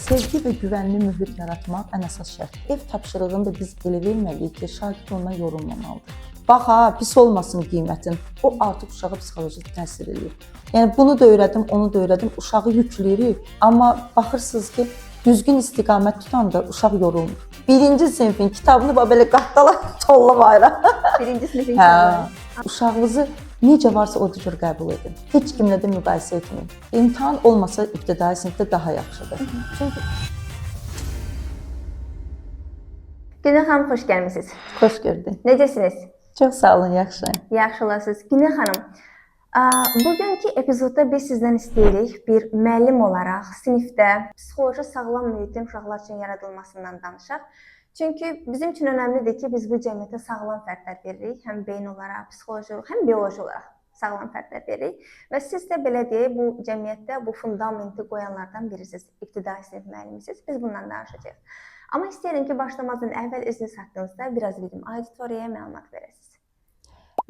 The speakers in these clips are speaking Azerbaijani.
Sevgi və güvənli mühit yaratmaq ən əsas şərtdir. Ev tapşırığını da biz elə verməliyik ki, şagird ondan yorulmamalıdır. Bax ha, pis olmasın qiymətin. O artıq uşağa psixoloji təsir eləyir. Yəni bunu da öyrədim, onu da öyrədim, uşağı yükləyirik, amma baxırsınız ki, düzgün istiqamət tutanda uşaq yorulmur. Birinci sinfin kitabını bax belə qatdala tolla bayıra. Birinci sinifin Hə. kitabı. Uşağınızı necə varsa o cür qəbul edin. Heç kimlə də müqayisə etməyin. İmtahan olmasa ibtidai sinifdə daha yaxşıdır. Çünki Günel xanım, xoş gəlmisiniz. Xoş gördük. Necəsiniz? Çox sağ olun, yaxşıyam. Yaxşı olasınız. Günel xanım, bugünkü epizodda biz sizdən istəyirik bir müəllim olaraq sinifdə psixoloji sağlam mühitin uşaqlar üçün yaradılmasından danışaq. Çünki bizim üçün önəmlidir ki, biz bu cəmiyyətə sağlam fərdlər veririk, həm beyin olaraq, psixoloji olaraq, həm bioloji olaraq sağlam fərdlər veririk. Və siz də belə deyək, bu cəmiyyətdə bu fundamenti qoyanlardan birisiniz, ibtidai sinif müəllimisiniz. Biz bundan danışacağıq. Amma istəyirəm ki, başlamazdan əvvəl özünüz haqqınızda biraz bizim auditoriyaya məlumat verəsiniz.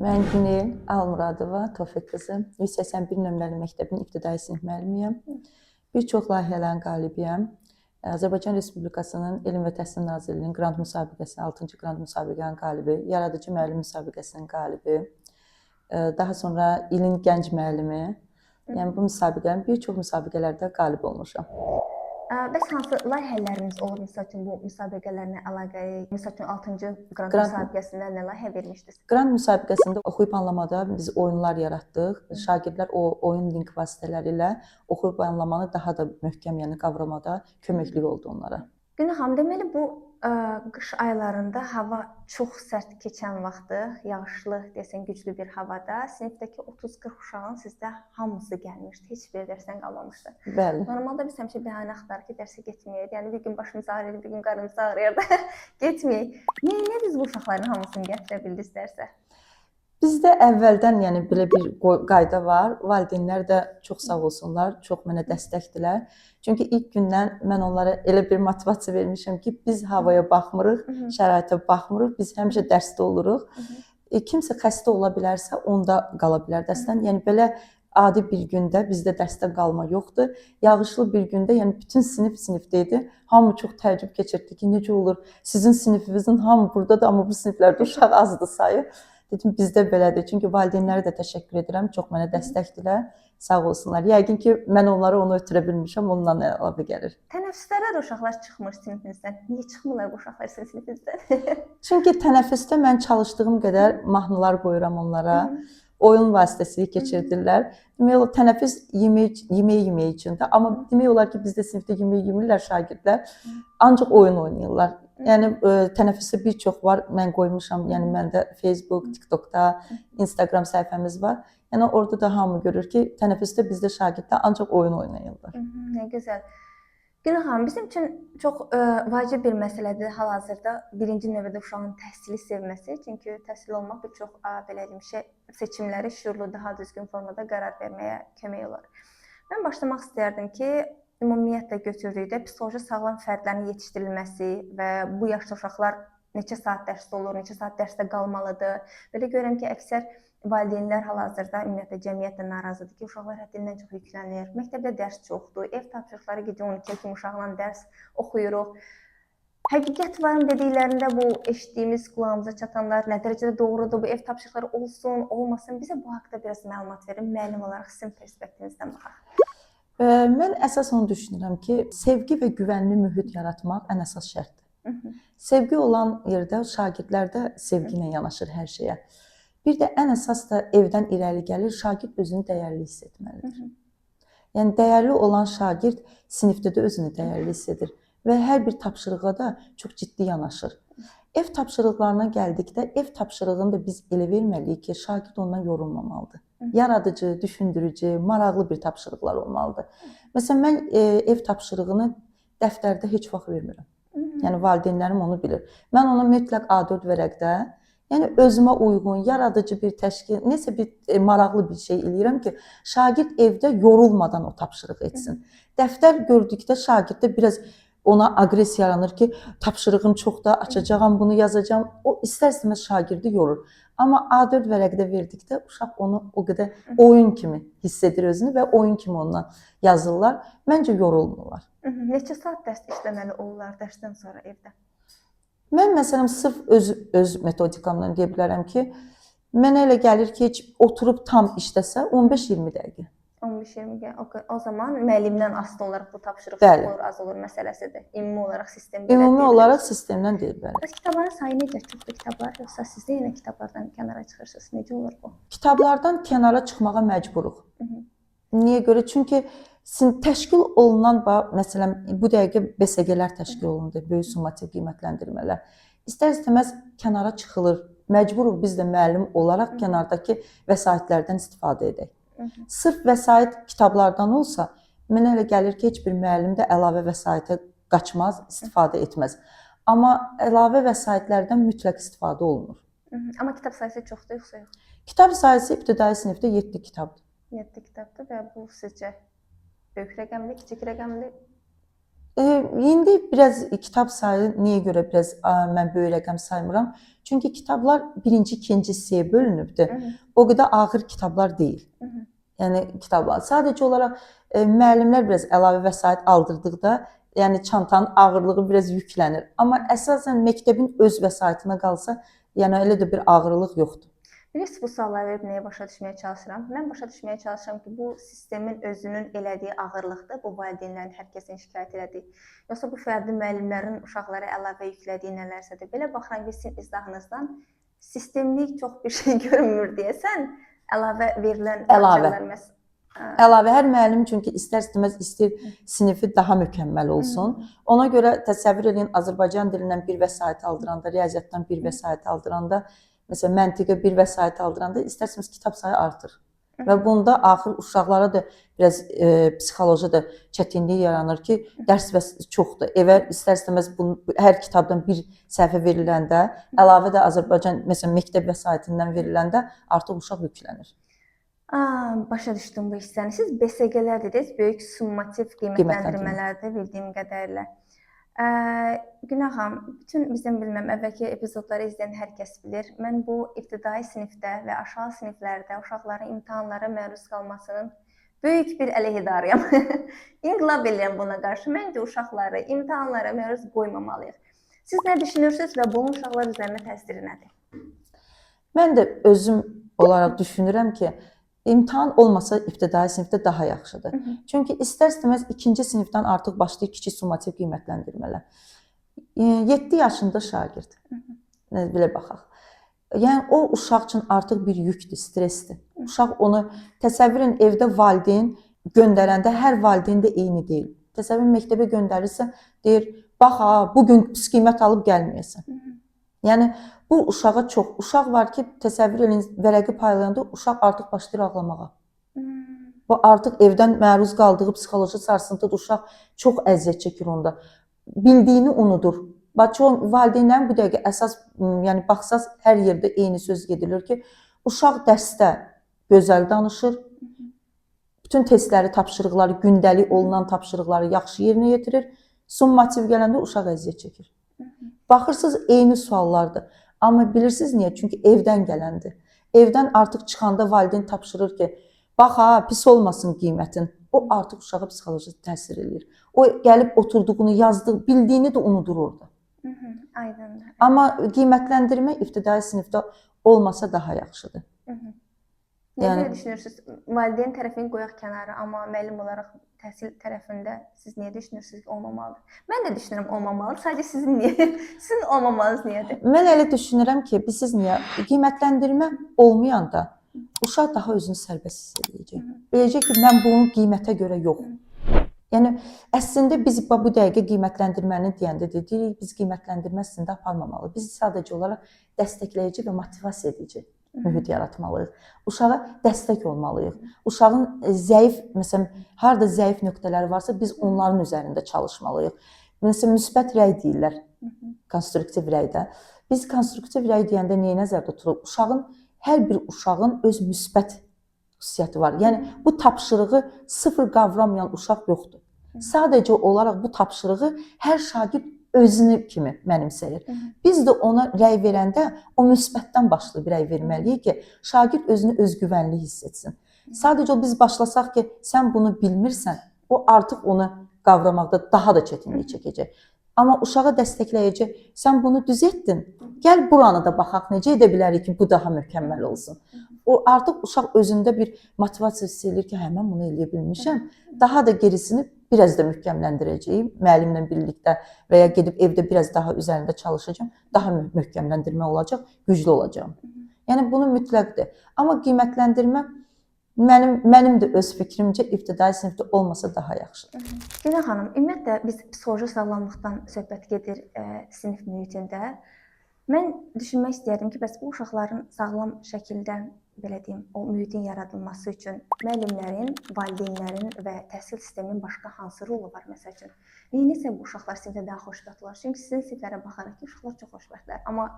Mən Günel Almuradova, Tofiq qızı, 181 nömrəli məktəbin ibtidai sinif müəllimiyəm. Bir çox layihələrin qalibiyəm. Azərbaycan Respublikasının Elm və Təhsil Nazirliyinin qrant müsabiqəsi, 6-cı qrant müsabiqənin qalibi, yaradıcı müəllim müsabiqəsinin qalibi, daha sonra ilin gənc müəllimi. Yəni bu müsabiqənin bir çox müsabiqələrdə qalib olmuşam. Bəs hansı layihələriniz olur? Məsəl üçün bu müsabiqələrlə əlaqəli, məsəl üçün 6-cı qrant müsabiqəsində nə layihə vermişdiniz? Qrant müsabiqəsində oxuyub anlamada biz oyunlar yaratdıq. Şagirdlər o oyun link vasitələri ilə oxuyub anlamanı daha da möhkəm, yəni qavramada köməklik oldu onlara. Günel xanım, deməli bu qış aylarında hava çox sərt keçən vaxtı, yağışlı, deyəsən güclü bir havada sinifdəki 30-40 uşağın sizdə hamısı gəlmişdi, heç bir dərsdən qalmamışdı. Bəli. Normalda biz həmişə bəhanə axtarırıq ki, dərsə getməyək. Yəni bir gün başımız ağrıyır, bir gün qarnımız ağrıyır da getməyək. Niyə biz bu uşaqların hamısını gətirə bildiniz dərsə? Bizdə əvvəldən, yəni belə bir qayda var. Valideynlər də çox sağ olsunlar, çox mənə dəstəkdilər. Çünki ilk gündən mən onlara elə bir motivasiya vermişəm ki, biz havaya baxmırıq, şəraitə baxmırıq, biz həmişə dərsdə oluruq. Kimsə xəstə ola bilərsə, onda qala bilər dərsdən. Yəni belə adi bir gündə bizdə dərsdə qalma yoxdur. Yağışlı bir gündə, yəni bütün sinif sinifdə idi. Hamı çox təəccüb keçirdi ki, necə olur? Sizin sinifinizin hamı buradadır, amma bu siniflərdə uşaq azdır sayı. Dedim, bizdə belədir. Çünki valideynlərə də təşəkkür edirəm. Çox mənə dəstəkdilər. Sağ olsunlar. Yəqin ki, mən onlara onu ötürə bilmişəm, ondan əlavə gəlir. Tənəffüslərdə də uşaqlar çıxmır sinifinizdən. Niyə çıxmırlar bu uşaqlar sizin sinifinizdən? Çünki tənəffüsdə mən çalışdığım qədər mahnılar qoyuram onlara. Oyun vasitəsilə keçirdirlər. Demək olar tənəffüs yemək yemək üçündür. Amma demək olar ki, bizdə sinifdə yemək yemirlər şagirdlər. Ancaq oyun oynayırlar. Yəni tənəffüsdə bir çox var, mən qoymuşam. Yəni məndə Facebook, TikTokda, Instagram səhifəmiz var. Yəni orada da hamı görür ki, tənəffüsdə bizdə şagirdlər ancaq oyun oynayırlar. Nə gözəl. Günel xanım, bizim üçün çox vacib bir məsələdir hal-hazırda birinci növbədə uşağın təhsili sevməsi. Çünki təhsil olmaq bir çox belə deyim, seçimləri şüurlu, daha düzgün formada qərar verməyə kömək olar. Mən başlamaq istəyərdim ki, ümumiyyətlə götürdükdə psixoloji sağlam fərdlərin yetişdirilməsi və bu yaşda uşaqlar neçə saat dərsdə olur, neçə saat dərsdə qalmalıdır. Belə görürəm ki, əksər valideynlər hal-hazırda ümumiyyətlə cəmiyyət də narazıdır ki, uşaqlar həddindən çox yüklənir, məktəbdə dərs çoxdur, ev tapşırıqları gecə 12-yə kimi uşaqla dərs oxuyuruq. Həqiqət varım dediklərində bu eşitdiyimiz qulağımıza çatanlar nə dərəcədə doğrudur, bu ev tapşırıqları olsun, olmasın, bizə bu haqda biraz məlumat verin, müəllim olaraq sizin perspektivinizdən baxaq. Mən əsas onu düşünürəm ki, sevgi və güvənli mühit yaratmaq ən əsas şərtdir. Sevgi olan yerdə şagirdlər də sevgi ilə yanaşır hər şeyə. Bir də ən əsas da evdən irəli gəlir, şagird özünü dəyərli hiss etməlidir. Yəni dəyərli olan şagird sinifdə də özünü dəyərli hiss edir və hər bir tapşırığa da çox ciddi yanaşır. Ev tapşırıqlarına gəldikdə, ev tapşırığını da biz elə verməliyik ki, şagird ondan yorulmamalıdır. Yaradıcı, düşündürücü, maraqlı bir tapşırıqlar olmalıdır. Məsələn, mən ev tapşırığını dəftərdə heç vaxt vermirəm. Yəni valideynlərim onu bilir. Mən ona mütləq A4 vərəqdə, yəni özümə uyğun, yaradıcı bir təşkil, nəsə bir maraqlı bir şey eləyirəm ki, şagird evdə yorulmadan o tapşırığı etsin. Dəftər gördükdə şagirddə biraz Ona aqressiya yaranır ki, tapşırığım çoxdur, açacağam, bunu yazacağam. O istər-istəməz şagirdi yorur. Amma A4 vərəqdə verdikdə uşaq onu o qədər oyun kimi hiss edir özünü və oyun kimi ondan yazırlar. Məncə yorulmurlar. Neçə saat dərs işləməli olurlar dərsdən sonra evdə? Mən məsələn sırf öz metodikamdan deyə bilərəm ki, mənə elə gəlir ki, heç oturub tam işləsə 15-20 dəqiqə. 15-20 o zaman müəllimdən asılı olaraq bu tapşırıq çox olur, az olur məsələsidir. Ümumi olaraq sistem belə Ümumi olaraq sistemdən deyil, bəli. Bəs kitabların sayı necə? Çoxdur kitablar, yoxsa siz də yenə kitablardan kənara çıxırsınız? Necə olur bu? Kitablardan kənara çıxmağa məcburuq. Niyə görə? Çünki təşkil olunan, məsələn, bu dəqiqə BSG-lər təşkil olundu, böyük summativ qiymətləndirmələr. İstər-istəməz kənara çıxılır. Məcburuq biz də müəllim olaraq kənardakı vəsaitlərdən istifadə edək. Sırf vəsait kitablardan olsa, mənə elə gəlir ki, heç bir müəllim də əlavə vəsaitə qaçmaz, istifadə etməz. Amma əlavə vəsaitlərdən mütləq istifadə olunur. Amma kitab sayısı çoxdur yoxsa yox? Kitab sayısı ibtidai sinifdə 7 kitabdır. 7 kitabdır və bu sizcə böyük rəqəmdir, kiçik rəqəmdir? İndi biraz kitab sayı niyə görə biraz mən böyük rəqəm saymıram? Çünki kitablar birinci, ikinci hissəyə bölünübdür. O qədər ağır kitablar deyil. Yəni kitablar. Sadəcə olaraq müəllimlər biraz əlavə vəsait aldırdıqda, yəni çantanın ağırlığı biraz yüklənir. Amma əsasən məktəbin öz vəsaitinə qalsa, yəni elə də bir ağırlıq yoxdur. Bilirsiniz, bu sualları verib nəyə başa düşməyə çalışıram? Mən başa düşməyə çalışıram ki, bu sistemin özünün elədiyi ağırlıqdır, bu valideynlərin, hər kəsin şikayət elədiyi. Yoxsa bu fərdi müəllimlərin uşaqlara əlavə yüklədiyi nələrsədir. Belə baxıram ki, sizin izahınızdan sistemlik çox bir şey görünmür deyəsən, əlavə verilən əlavə. Əlavə hər müəllim çünki istər-istəməz istəyir sinifi daha mükəmməl olsun. Ona görə təsəvvür eləyin, Azərbaycan dilindən bir vəsait aldıranda, riyaziyyatdan bir vəsait aldıranda, məsələn, məntiqə bir vəsait aldıranda istər-istəməz kitab sayı artır. Və bunda axır uşaqlara da biraz psixoloji da çətinlik yaranır ki, dərs və çoxdur. Evə istər-istəməz bunu, hər kitabdan bir səhifə veriləndə, əlavə də Azərbaycan, məsələn, məktəb vəsaitindən veriləndə artıq uşaq yüklənir. Başa düşdüm bu hissəni. Siz BSG-lər dediniz, böyük summativ qiymətləndirmələrdə bildiyim qədərilə. Günah xanım, bütün bizim bilməm, əvvəlki epizodları izləyən hər kəs bilir. Mən bu ibtidai sinifdə və aşağı siniflərdə uşaqların imtahanlara məruz qalmasının böyük bir əleyhidarıyam. İnqilab eləyirəm buna qarşı. Məncə uşaqları imtahanlara məruz qoymamalıyıq. Siz nə düşünürsünüz və bunun uşaqlar üzərinə təsiri nədir? Mən də özüm olaraq düşünürəm ki, imtahan olmasa ibtidai sinifdə daha yaxşıdır. Çünki istər-istəməz ikinci sinifdən artıq başlayır kiçik summativ qiymətləndirmələr. 7 yaşında şagird. Belə baxaq. Yəni o uşaq üçün artıq bir yükdür, stressdir. Uşaq onu təsəvvür edin, evdə valideyn göndərəndə hər valideyn də eyni deyil. Təsəvvür edin, məktəbə göndərirsə, deyir, bax ha, bu gün pis qiymət alıb gəlməyəsən. Yəni bu uşağa çox, uşaq var ki, təsəvvür edin, vərəqi paylayanda uşaq artıq başlayır ağlamağa. Bu artıq evdən məruz qaldığı psixoloji sarsıntıdır. Uşaq çox əziyyət çəkir onda. Bildiyini unudur. Bax, çox valideynlərin bu dəqiqə əsas, yəni baxsaz hər yerdə eyni söz gedilir ki, uşaq dərsdə gözəl danışır, bütün testləri, tapşırıqları, gündəlik olunan tapşırıqları yaxşı yerinə yetirir. Summativ gələndə uşaq əziyyət çəkir. Baxırsınız, eyni suallardır. Amma bilirsiniz niyə? Çünki evdən gələndir. Evdən artıq çıxanda valideyn tapşırır ki, bax ha, pis olmasın qiymətin. O artıq uşağa psixoloji təsir eləyir. O gəlib oturduğunu, yazdığı, bildiyini də unudur orada. Aydındır. Amma qiymətləndirmə ibtidai sinifdə olmasa daha yaxşıdır. Nə yəni, düşünürsünüz? Valideyn tərəfini qoyaq kənara, amma müəllim olaraq təhsil tərəfində siz niyə düşünürsünüz ki, olmamalıdır? Mən də düşünürəm olmamalıdır. Sadəcə sizin niyə? Sizin olmamanız niyədir? Mən elə düşünürəm ki, bilirsiniz niyə? Qiymətləndirmə olmayanda uşaq daha özünü sərbəst hiss edəcək. Biləcək ki, mən bunu qiymətə görə yox. Yəni əslində biz bu dəqiqə qiymətləndirməni deyəndə deyirik, biz qiymətləndirmə əslində aparmamalıyıq. Biz sadəcə olaraq dəstəkləyici və motivasiya edici mühit yaratmalıyıq. Uşağa dəstək olmalıyıq. Uşağın zəif, məsələn, harda zəif nöqtələri varsa biz onların üzərində çalışmalıyıq. Məsələn, müsbət rəy deyirlər, konstruktiv rəydə. Biz konstruktiv rəy deyəndə nəyi nəzərdə tuturuq? Uşağın, hər bir uşağın öz müsbət xüsusiyyəti var. Yəni bu tapşırığı sıfır qavramayan uşaq yoxdur. Sadəcə olaraq bu tapşırığı hər şagird özünü kimi mənimsəyir. Biz də ona rəy verəndə o müsbətdən başlayıb rəy verməliyik ki, şagird özünü özgüvənli hiss etsin. Sadəcə o biz başlasaq ki, sən bunu bilmirsən, o artıq onu qavramaqda daha da çətinlik çəkəcək. Amma uşağı dəstəkləyici, sən bunu düz etdin, gəl buranı da baxaq, necə edə bilərik ki, bu daha mükəmməl olsun. O artıq uşaq özündə bir motivasiya hiss eləyir ki, hə, mən bunu eləyə bilmişəm. Daha da gerisini biraz da möhkəmləndirəcəyim müəllimlə birlikdə və ya gedib evdə biraz daha üzərində çalışacağam, daha möhkəmləndirmə olacaq, güclü olacağam. Yəni bunu mütləqdir. Amma qiymətləndirmə mənim də öz fikrimcə ibtidai sinifdə olmasa daha yaxşıdır. Günə xanım, ümumiyyətlə biz psixoloji sağlamlıqdan söhbət gedir sinif mühitində. Mən düşünmək istəyərdim ki, bəs bu uşaqların sağlam şəkildə, belə deyim, o mühitin yaradılması üçün müəllimlərin, valideynlərin və təhsil sisteminin başqa hansı rolu var məsəl üçün? Neyinsə bu uşaqlar sinifdə daha xoşbəxt olar? Çünki sizin siniflərə baxaraq ki, uşaqlar çox xoşbəxtlər. Amma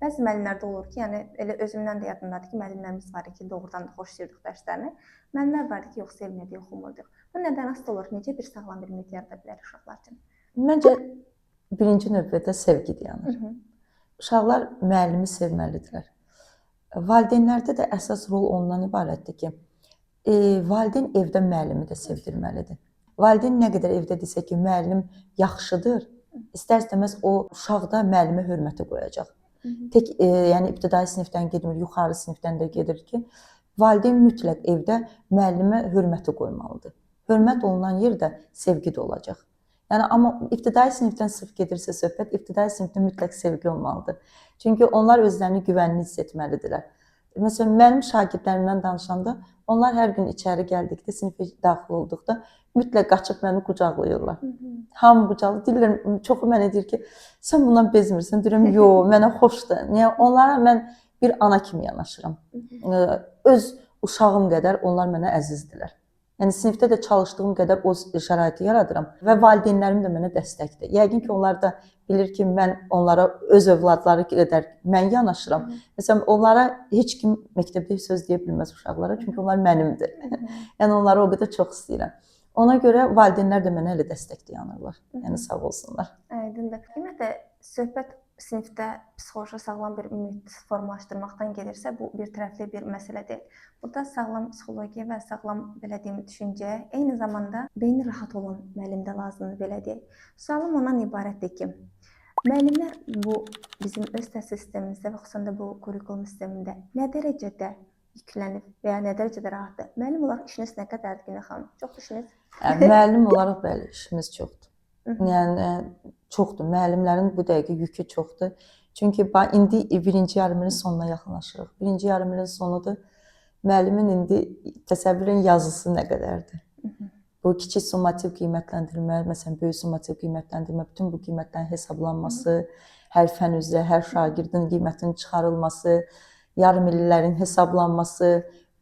bəzi müəllimlərdə olur ki, yəni elə özümdən də yadımdadır ki, müəllimlərimiz var ki, doğrudan da xoşlayırdıq dərslərini. Müəllimlər vardı ki, yox, sevmirdik, oxumurduq. Bu nədən asılı olur? Necə bir sağlam bir mühit yarada bilər uşaqlar üçün? Məncə birinci növbədə sevgi dayanır. Uşaqlar müəllimi sevməlidirlər. Valideynlərdə də əsas rol ondan ibarətdir ki, valideyn evdə müəllimi də sevdirməlidir. Valideyn nə qədər evdə desə ki, müəllim yaxşıdır, istər-istəməz o uşaq da müəllimə hörməti qoyacaq. Tək yəni ibtidai sinifdən getmir, yuxarı sinifdən də gedir ki, valideyn mütləq evdə müəllimə hörməti qoymalıdır. Hörmət olunan yerdə sevgi də olacaq. Yəni amma ibtidai sinifdən sırf gedirsə söhbət, ibtidai sinifdə mütləq sevgi olmalıdır. Çünki onlar özlərini güvənli hiss etməlidirlər. Məsələn, mənim şagirdlərimdən danışanda, onlar hər gün içəri gəldikdə, sinifə daxil olduqda mütləq qaçıb məni qucaqlayırlar. Hamı qucaqlayır. Deyirlər, çoxu mənə deyir ki, sən bundan bezmirsən. Deyirəm, yox, mənə xoşdur. Niyə? Onlara mən bir ana kimi yanaşıram. Öz uşağım qədər onlar mənə əzizdirlər. Yəni sinifdə də çalışdığım qədər o şəraiti yaradıram və valideynlərim də mənə dəstəkdir. Yəqin ki, onlar da bilir ki, mən onlara öz övladları qədər mən yanaşıram. Məsələn, onlara heç kim məktəbdə söz deyə bilməz uşaqlara, çünki onlar mənimdir. Yəni onları o qədər çox istəyirəm. Ona görə valideynlər də mənə elə dəstək dayanırlar. Yəni sağ olsunlar. Aydındır. Ümumiyyətlə söhbət sinifdə psixoloji sağlam bir mühit formalaşdırmaqdan gedirsə, bu bir tərəfli bir məsələ deyil. Burada sağlam psixologiya və sağlam, belə deyim, düşüncə, eyni zamanda beyni rahat olan müəllim də lazımdır, belə deyək. Sualım ondan ibarətdir ki, müəllimlər bu bizim öz təhsil sistemimizdə və xüsusən də bu kurikulum sistemində nə dərəcədə yüklənib və ya nə dərəcədə rahatdır? Müəllim olaraq işiniz nə qədərdir, Günə xanım? Çox işiniz? Müəllim olaraq bəli, işimiz çoxdur. Yəni çoxdur. Müəllimlərin bu dəqiqə yükü çoxdur. Çünki indi birinci yarımilin sonuna yaxınlaşırıq. Birinci yarımilin sonudur. Müəllimin indi təsəvvür edin yazısı nə qədərdir. Bu kiçik summativ qiymətləndirmə, məsələn, böyük summativ qiymətləndirmə, bütün bu qiymətlərin hesablanması, hər fən üzrə hər şagirdin qiymətinin çıxarılması, yarımillilərin hesablanması,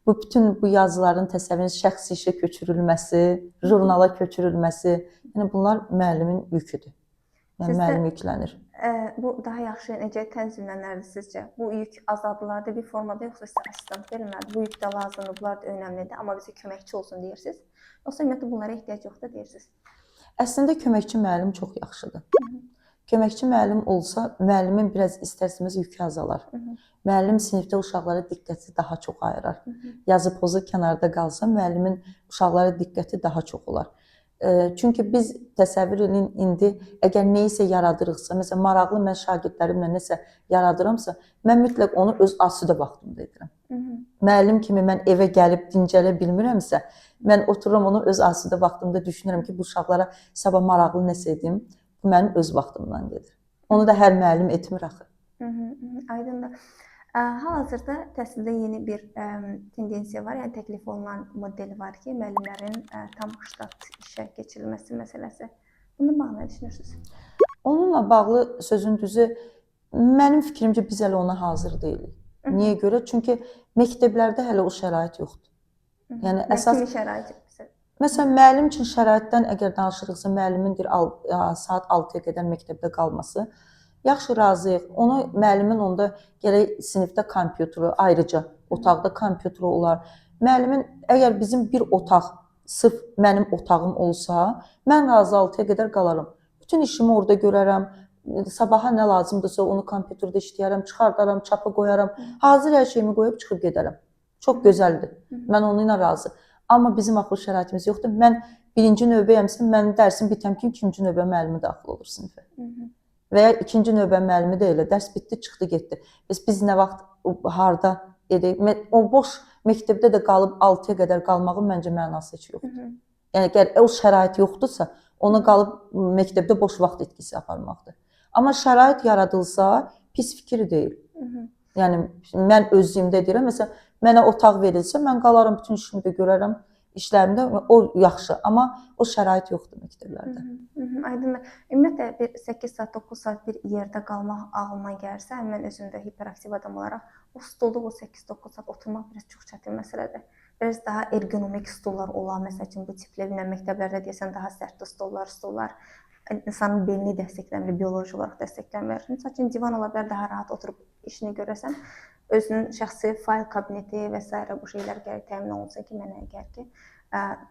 bu bütün bu yazıların təsəvvürünüz şəxsi işə köçürülməsi, jurnala köçürülməsi, yəni bunlar müəllimin yüküdür. Yəni Sizdə müəllim yüklənir. Bu daha yaxşı necə tənzimlənərdi sizcə? Bu yük azaldılardı bir formada, yoxsa sizə asistent verilməlidir? Bu yük də lazımdır, bunlar da önəmlidir, amma bizə köməkçi olsun deyirsiniz. Yoxsa ümumiyyətlə bunlara ehtiyac yoxdur deyirsiniz? Əslində köməkçi müəllim çox yaxşıdır. Köməkçi müəllim olsa, müəllimin biraz istər-istəməz yükü azalar. Müəllim sinifdə uşaqlara diqqəti daha çox ayırar. Yazı pozu kənarda qalsa, müəllimin uşaqlara diqqəti daha çox olar. Çünki biz təsəvvür edin indi əgər nəyisə yaradırıqsa, məsələn maraqlı mən şagirdlərimlə nəsə yaradıramsa, mən mütləq onu öz asudə vaxtımda edirəm. Müəllim kimi mən evə gəlib dincələ bilmirəmsə, mən otururam onu öz asudə vaxtımda düşünürəm ki, bu uşaqlara sabah maraqlı nəsə edim. Bu mənim öz vaxtımdan gedir. Onu da hər müəllim etmir axı. Aydındır. Hal-hazırda təhsildə yeni bir tendensiya var, yəni təklif olunan model var ki, müəllimlərin tam ştat işə keçirilməsi məsələsi. Bununla bağlı nə düşünürsünüz? Onunla bağlı sözün düzü, mənim fikrimcə biz hələ ona hazır deyilik. Niyə görə? Çünki məktəblərdə hələ o şərait yoxdur. Yəni Nə əsas kimi şərait? Məsələn, müəllim üçün şəraitdən əgər danışırıqsa, müəllimin deyir saat 6-ya qədər məktəbdə qalması. Yaxşı, razıyıq. Onu müəllimin onda gərək sinifdə kompüteri, ayrıca otaqda kompüteri olar. Müəllimin əgər bizim bir otaq Sırf mənim otağım olsa, mən razı 6-ya qədər qalaram. Bütün işimi orada görərəm. Sabaha nə lazımdırsa onu kompüterdə işləyərəm, çıxardaram, çapa qoyaram. Hazır hər şeyimi qoyub çıxıb gedərəm. Çox gözəldir. Mən onunla razı. Amma bizim axı şəraitimiz yoxdur. Mən birinci növbəyəmsə, mənim dərsim bitən kimi ikinci növbə müəllimi daxil olur sinifə. Və ya ikinci növbə müəllimi də elə dərs bitdi, çıxdı, getdi. Bəs biz nə vaxt harda edək? O boş məktəbdə də qalıb 6-ya qədər qalmağın məncə mənası heç yoxdur. Yəni əgər o şərait yoxdursa, ona qalıb məktəbdə boş vaxt itkisi aparmaqdır. Amma şərait yaradılsa, pis fikir deyil. Yəni mən özümdə deyirəm, məsələn, mənə otaq verilsə, mən qalaram, bütün işimi də görərəm, işlərimi də, o yaxşı, amma o şərait yoxdur məktəblərdə. Aydındır. Ümumiyyətlə bir 8 saat, 9 saat bir yerdə qalmaq ağlıma gəlsə, mən özüm də hiperaktiv adam olaraq o stolda o 8-9 saat oturmaq biraz çox çətin məsələdir. Biraz daha ergonomik stollar olar, məsəl üçün bu tipli məktəblərdə deyəsən daha sərtdir stollar insanın belini dəstəklənmir, bioloji olaraq dəstəklənmir. Məsəl üçün divan ola bilər, daha rahat oturub işini görəsən. Özünün şəxsi fayl kabineti və s. bu şeylər gərək təmin olunsun ki, mənə gəlir ki,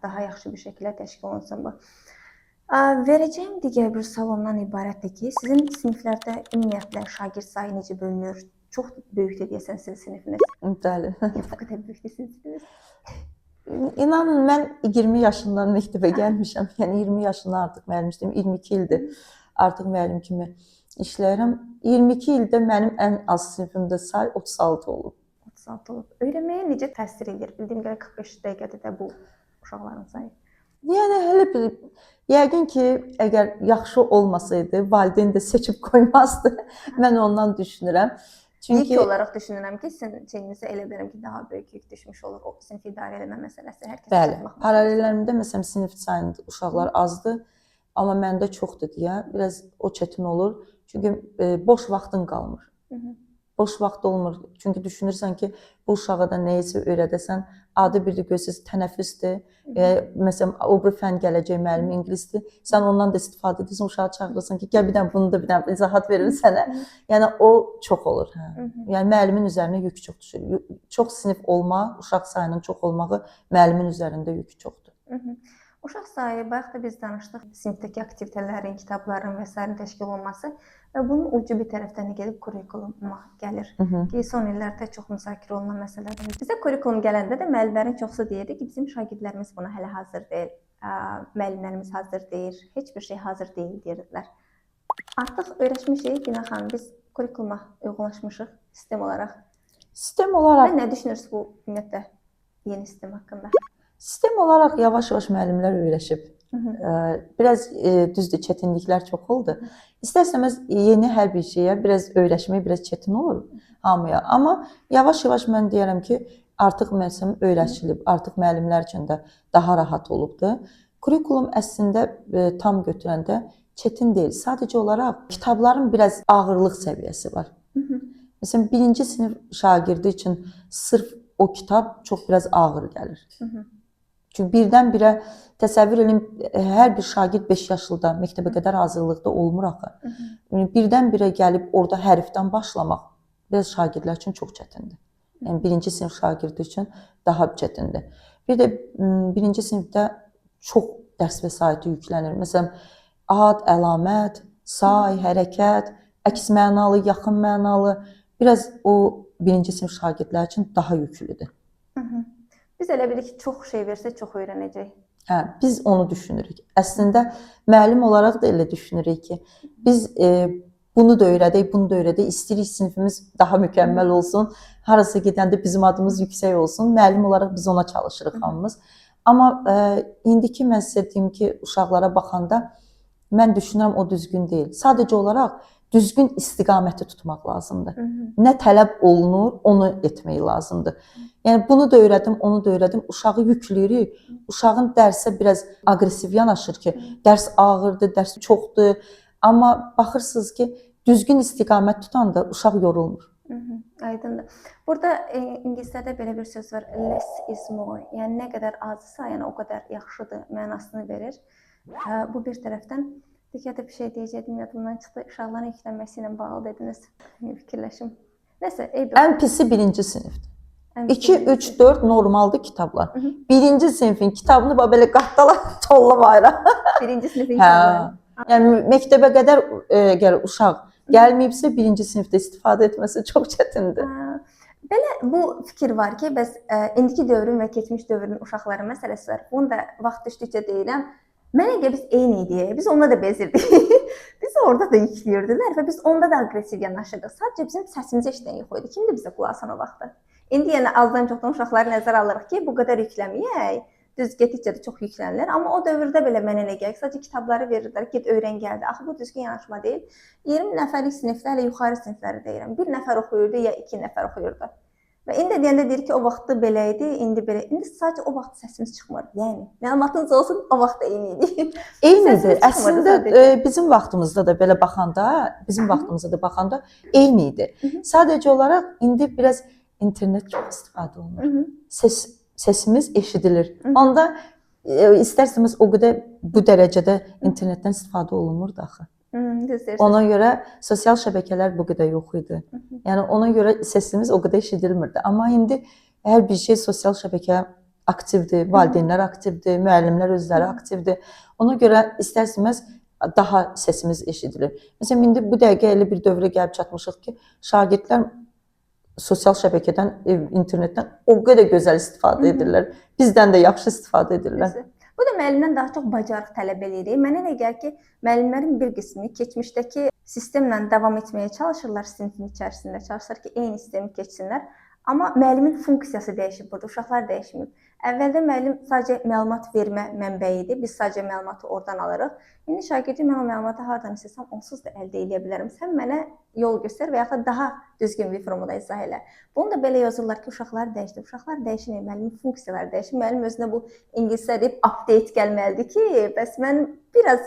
daha yaxşı bir şəkildə təşkil olunsun bu. Verəcəyim digər bir sual ondan ibarətdir ki, sizin siniflərdə ümumiyyətlə şagird sayı necə bölünür? Çox böyükdür deyəsən sizin sinifiniz. Bəli. Bu qədər böyükdür sizin sinifiniz. İnanın, mən 20 yaşından məktəbə gəlmişəm. Yəni 20 yaşından artıq müəllim işləyirəm. 22 ildir artıq müəllim kimi işləyirəm. 22 ildə mənim ən az sinifimdə say 36 olub. 36 olub. Öyrənməyə necə təsir edir? Bildiyim qədər 45 dəqiqədə də bu uşaqların sayı. Yəni hələ bir yəqin ki, əgər yaxşı olmasaydı, valideyn də seçib qoymazdı. Mən ondan düşünürəm. Çünki yük olaraq düşünürəm ki, sizin çiyninizə elə bilirəm ki, daha böyük yük düşmüş olur o sinfi idarə eləmə məsələsi, hər kəsə bəli, çatmaq məsələsi. Paralellərimdə məsələn sinif sayında uşaqlar azdır, amma məndə çoxdur deyə biraz o çətin olur. Çünki boş vaxtın qalmır. Boş vaxt olmur. Çünki düşünürsən ki, bu uşağa da nəyisə öyrədəsən, adi bir də görürsüz tənəffüsdür. Məsələn, o bir fən gələcək müəllim ingilisdir. Sən ondan da istifadə edirsən, uşağı çağırırsan ki, gəl bir dənə bunu da bir dənə izahat verim sənə. Yəni o çox olur, hə. Yəni müəllimin üzərinə yük çox düşür. Çox sinif olmaq, uşaq sayının çox olmağı müəllimin üzərində yük çoxdur. Uşaq sayı, bayaq da biz danışdıq, sinifdəki aktivitələrin, kitabların və sair təşkil olunması və bunun ucu bir tərəfdən də gedib kurikuluma gəlir. Ki, son illərdə çox müzakirə olunan məsələdir. Bizə kurikulum gələndə də müəllimlərin çoxu deyirdi ki, bizim şagirdlərimiz buna hələ hazır deyil, müəllimlərimiz hazır deyil, heç bir şey hazır deyil deyirdilər. Artıq öyrəşmişik, Günay xanım, biz kurikuluma uyğunlaşmışıq sistem olaraq. Sistem olaraq Və nə düşünürsünüz bu ümumiyyətlə yeni sistem haqqında? Sistem olaraq yavaş-yavaş müəllimlər öyrəşib. Biraz düzdür, çətinliklər çox oldu. İstər-istəməz yeni hər bir şeyə biraz öyrəşmək biraz çətin olur hamıya. Amma yavaş-yavaş mən deyərəm ki, artıq məsələn öyrəşilib, artıq müəllimlər üçün də daha rahat olubdur. Kurikulum əslində tam götürəndə çətin deyil. Sadəcə olaraq kitabların biraz ağırlıq səviyyəsi var. Məsələn, birinci sinif şagirdi üçün sırf o kitab çox biraz ağır gəlir. Çünki birdən-birə təsəvvür eləyin, hər bir şagird 5 yaşlıda məktəbə qədər hazırlıqda olmur axı. Yəni birdən-birə gəlib orada hərfdən başlamaq biraz şagirdlər üçün çox çətindir. Yəni birinci sinif şagirdi üçün daha çətindir. Bir də birinci sinifdə çox dərs vəsaiti yüklənir. Məsələn, ad, əlamət, say, hərəkət, əks mənalı, yaxın mənalı biraz o birinci sinif şagirdlər üçün daha yüklüdür. Biz elə bilirik ki, çox şey versə çox öyrənəcək. Hə, biz onu düşünürük. Əslində müəllim olaraq da elə düşünürük ki, biz bunu da öyrədək, bunu da öyrədək, istəyirik sinifimiz daha mükəmməl olsun, harasa gedəndə bizim adımız yüksək olsun. Müəllim olaraq biz ona çalışırıq hamımız. Amma indiki mən sizə deyim ki, uşaqlara baxanda mən düşünürəm o düzgün deyil. Sadəcə olaraq düzgün istiqaməti tutmaq lazımdır. Nə tələb olunur, onu etmək lazımdır. Yəni bunu da öyrədim, onu da öyrədim. Uşağı yükləyirik. Uşağın dərsə biraz aqressiv yanaşır ki, dərs ağırdır, dərs çoxdur. Amma baxırsınız ki, düzgün istiqamət tutanda uşaq yorulmur. Aydındır. Burada ingilislərdə belə bir söz var. Less is more. Yəni nə qədər azsa, yəni o qədər yaxşıdır mənasını verir. Bu bir tərəfdən. Digər bir şey deyəcəkdim, yadımdan çıxdı. Uşaqların yüklənməsi ilə bağlı dediniz. Fikirləşim. Nəsə, eybi. Ən pisi birinci sinifdir. 2, 3, 4 normaldır kitablar. Birinci sinfin kitabını bax belə qatdala tolla bayıra. Birinci sinifin Hə. kitabları. Yəni məktəbə qədər əgər uşaq gəlməyibsə, birinci sinifdə istifadə etməsi çox çətindir. Hə. Belə bu fikir var ki, bəs indiki dövrün və keçmiş dövrün uşaqları məsələsi var. Bunu da vaxt düşdükcə deyirəm. Mənə görə biz eyni idik. Biz onda da bezirdik. Bizi orada da yükləyirdilər və biz onda da aqressiv yanaşırdıq. Sadəcə bizim səsimizi eşidən yox idi. Kimdir bizə qulaq asan o vaxtda? İndi yəni azdan çoxdan uşaqları nəzərə alırıq ki, bu qədər yükləməyək. Düz getdikcə də çox yüklənirlər, amma o dövrdə belə mənə elə gəlir ki, sadəcə kitabları verirdilər, get öyrən gəldi. Axı bu düzgün yanaşma deyil. 20 nəfərlik sinifdə, hələ yuxarı sinifləri deyirəm. Bir nəfər oxuyurdu ya 2 nəfər oxuyurdu. Və indi də deyəndə deyir ki, o vaxtda belə idi, indi belə. İndi sadəcə o vaxt səsimiz çıxmır. Yəni məlumatınız olsun, o vaxt da eyni idi. Eynidir. Səsimiz çıxmırdı Əslində sadəcə. bizim vaxtımızda da belə baxanda, bizim vaxtımızda da baxanda eyni idi. Sadəcə olaraq indi biraz internet çox istifadə olunur. Sesimiz eşidilir. Onda istər-istəməz o qədər bu dərəcədə internetdən istifadə olunmurdu axı. Düz deyirsiniz. Ona görə sosial şəbəkələr bu qədər yox idi. Yəni ona görə sesimiz o qədər eşidilmirdi. Amma indi hər bir şey sosial şəbəkə aktivdir, valideynlər aktivdir, müəllimlər özləri aktivdir. Ona görə istər-istəməz daha sesimiz eşidilir. Məsələn, indi bu dəqiqə elə bir dövrə gəlib çatmışıq ki, şagirdlər sosial şəbəkədən, internetdən o qədər gözəl istifadə edirlər. Bizdən də yaxşı istifadə edirlər. Düzdür. Bu da müəllimdən daha çox bacarıq tələb eləyir. Mənə elə gəlir ki, müəllimlərin bir qismi keçmişdəki sistemlə davam etməyə çalışırlar sinfin içərisində, çalışırlar ki, eyni sistemi keçsinlər. Amma müəllimin funksiyası dəyişib burada, uşaqlar dəyişməyib. Əvvəldə müəllim sadəcə məlumat vermə mənbəyi idi. Biz sadəcə məlumatı oradan alırıq. İndi şagirdi mən o məlumatı hardan istəsəm onsuz da əldə eləyə bilərəm. Sən mənə yol göstər və yaxud da daha düzgün bir formada izah elə. Bunu da belə yazırlar ki, uşaqlar dəyişdi. Uşaqlar dəyişmir, müəllimin funksiyaları dəyişir. Müəllim özünə bu ingiliscə deyib update gəlməlidir ki, bəs mən biraz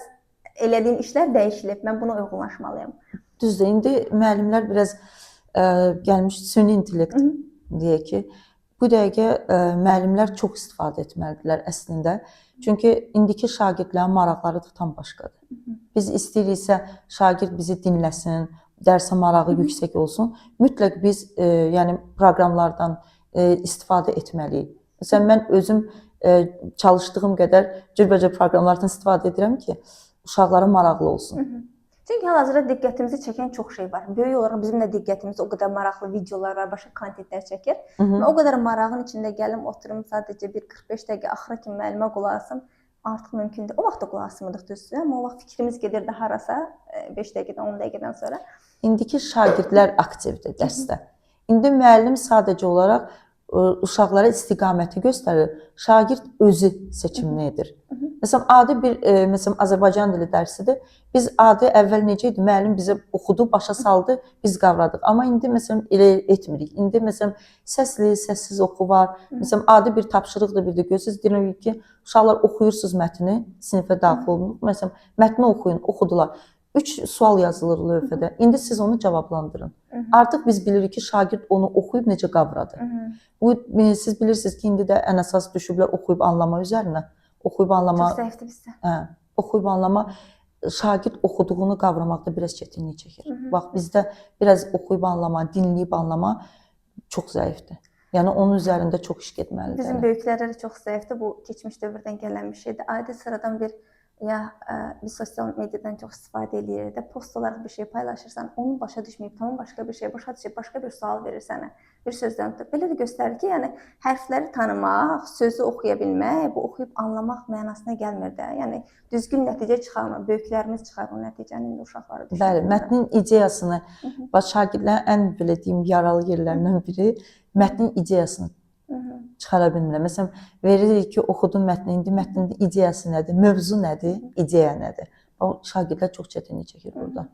elədiyim işlər dəyişilib, mən buna uyğunlaşmalıyam. Düzdür, indi müəllimlər biraz gəlmiş süni intellekt deyək ki, bu dəqiqə müəllimlər çox istifadə etməlidirlər əslində. Çünki indiki şagirdlərin maraqları da tam başqadır. Biz istəyiriksə şagird bizi dinləsin, dərsə marağı yüksək olsun, mütləq biz yəni proqramlardan istifadə etməliyik. Məsələn, mən özüm çalışdığım qədər cürbəcür proqramlardan istifadə edirəm ki, uşaqlara maraqlı olsun. Çünki hal-hazırda diqqətimizi çəkən çox şey var. Böyük olaraq bizim də diqqətimizi o qədər maraqlı videolar var, başqa kontentlər çəkir. Mən o qədər marağın içində gəlim, oturum sadəcə bir 45 dəqiqə axıra kimi müəllimə qulaq asım artıq mümkün deyil. O vaxt da qulaq asmırdıq düzdür, amma o vaxt fikrimiz gedirdi harasa 5 dəqiqədən, 10 dəqiqədən sonra. İndiki şagirdlər aktivdir dərsdə. İndi müəllim sadəcə olaraq uşaqlara istiqaməti göstərir. Şagird özü seçimini edir. Məsələn, adi bir məsələn Azərbaycan dili dərsidir. Biz adi əvvəl necə idi? Müəllim bizə oxudu, başa saldı, biz qavradıq. Amma indi məsələn elə etmirik. İndi məsələn səsli, səssiz oxu var. Məsələn, adi bir tapşırıqdır, bir də görürsüz, deyirik ki, uşaqlar oxuyursunuz mətni, sinifə daxil olunur. Məsələn, mətni oxuyun, oxudular. 3 sual yazılır lövhədə. İndi siz onu cavablandırın. Artıq biz bilirik ki, şagird onu oxuyub necə qavradı. Bu siz bilirsiniz ki, indi də ən əsas düşüblər oxuyub anlama üzərinə. Oxuyub anlama, Çox zəifdir bizdə. Hə, oxuyub anlama şagird oxuduğunu qavramaqda biraz çətinlik çəkir. Bax bizdə biraz oxuyub anlama, dinləyib anlama çox zəifdir. Yəni onun üzərində çox iş getməlidir. Bizim böyüklərdə də çox zəifdir. Bu keçmiş dövrdən gələn bir şeydir. Adi sıradan bir ya biz sosial mediadan çox istifadə eləyirik də, post olaraq bir şey paylaşırsan, onu başa düşməyib, tamam başqa bir şey başa düşüb, başqa bir sual verir sənə, bir sözdən tutub. Belə də göstərir ki, yəni hərfləri tanımaq, sözü oxuya bilmək, bu oxuyub anlamaq mənasına gəlmir də. Yəni düzgün nəticə çıxarmır. Böyüklərimiz çıxarır o nəticəni, indi uşaqları düşünür. Bəli, mətnin ideyasını, bax şagirdlərin ən belə deyim yaralı yerlərindən biri mətnin ideyasını çıxara bilmirlər. Məsələn, veririk ki, oxudum mətni, indi mətnin ideyası nədir, mövzu nədir, ideya nədir? O şagirdlər çox çətinlik çəkir burada.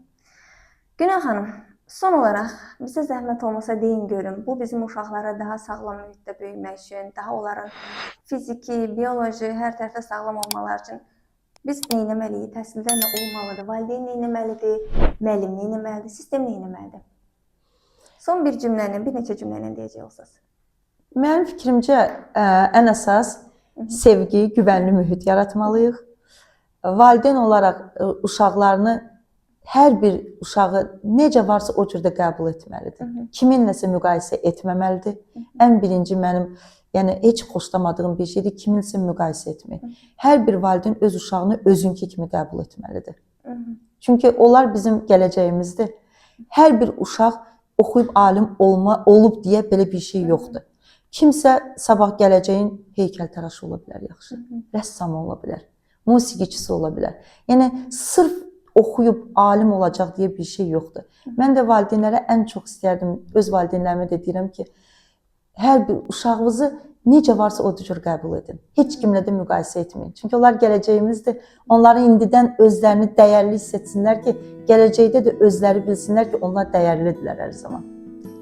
Günel xanım, son olaraq bizə zəhmət olmasa deyin görüm, bu bizim uşaqlara daha sağlam mühitdə böyümək üçün, daha onların fiziki, bioloji, hər tərəfdə sağlam olmaları üçün biz nə etməliyik? Təhsildə nə olmalıdır? Valideyn nə etməlidir? Müəllim nə etməlidir? Sistem nə etməlidir? Son bir cümləni, bir neçə cümləni deyəcək olsaz. Mənim fikrimcə ən əsas sevgi, güvənli mühit yaratmalıyıq. Valideyn olaraq uşaqlarını Hər bir uşağı necə varsa o cür də qəbul etməlidir. Kiminləsə müqayisə etməməlidir. Ən birinci mənim, yəni heç xoşlamadığım bir şeydir kiminləsə müqayisə etmək. Hər bir valideyn öz uşağını özünkü kimi qəbul etməlidir. Çünki onlar bizim gələcəyimizdir. Hər bir uşaq oxuyub alim olub deyə belə bir şey yoxdur. Kimsə sabah gələcəyin heykəltaraşı ola bilər yaxşı, rəssamı ola bilər, musiqiçisi ola bilər. Yəni sırf oxuyub alim olacaq deyə bir şey yoxdur. Mən də valideynlərə ən çox istərdim, öz valideynlərimə də deyirəm ki, hər bir uşağınızı necə varsa o cür qəbul edin. Heç kimlə də müqayisə etməyin. Çünki onlar gələcəyimizdir. Onları indidən özlərini dəyərli hiss etsinlər ki, gələcəkdə də özləri bilsinlər ki, onlar dəyərlidirlər hər zaman.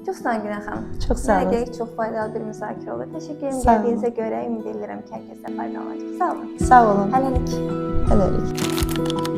Çox sağ olun Günel xanım. Çox sağ Mənə olun. görə çox faydalı bir müzakirə oldu. Təşəkkür edirəm Sağ olun. gəldiyinizə görə. Ümid edirəm ki, hər kəsə faydalanacaq. Sağ olun. Sağ olun. Hələlik. Hələlik.